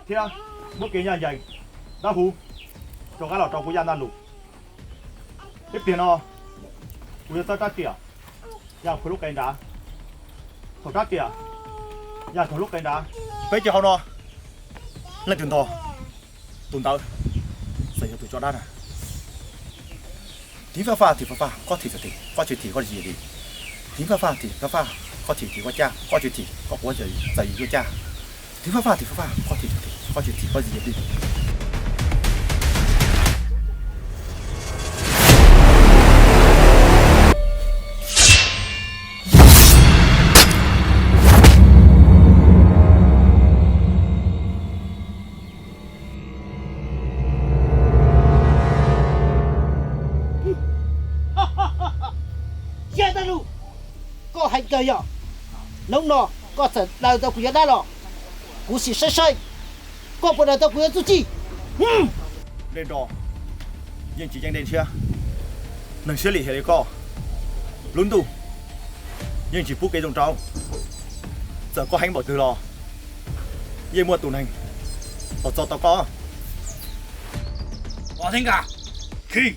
thiab muab kev ncaj ncees dawb huv rov qab los rau kuv Yaj Ntaj Lus. Ib pliag no kuv yuav txawb rab riam Yaj Phuv lub qe nrad, thaum rab riam Yaj Phuv lub qe nrad, peb cov hauv no leej twg ntog, tus ntawd txawm yog tus tso dab na. Thim faj faj thim faj faj, koj thim txawm thim, koj tsis thim koj tsis yim li. Thim faj faj thim faj faj, koj thim thim koj caj, koj tsis thim kom kuv txawm yim koj caj. Thim faj faj thim faj faj, koj thim txawm thim, koj tsis thim koj tsis yim li. Yaj Ntaj Lus, koj heev kawg yog. Hnub no koj txawm daws tau kuv cov dab los, kuv sim saib saib koj puas daws tau kuv cov txuj ci. Dej nro yeej tsis ceeb dej ntshiab, neeg siab lim hiam li koj, lub ntuj yeej tsis pub kev zoo rau. Txawm koj heev npaum twg los yeej muaj tus neeg los txo tau koj. Os, Theej Nkas, Khij,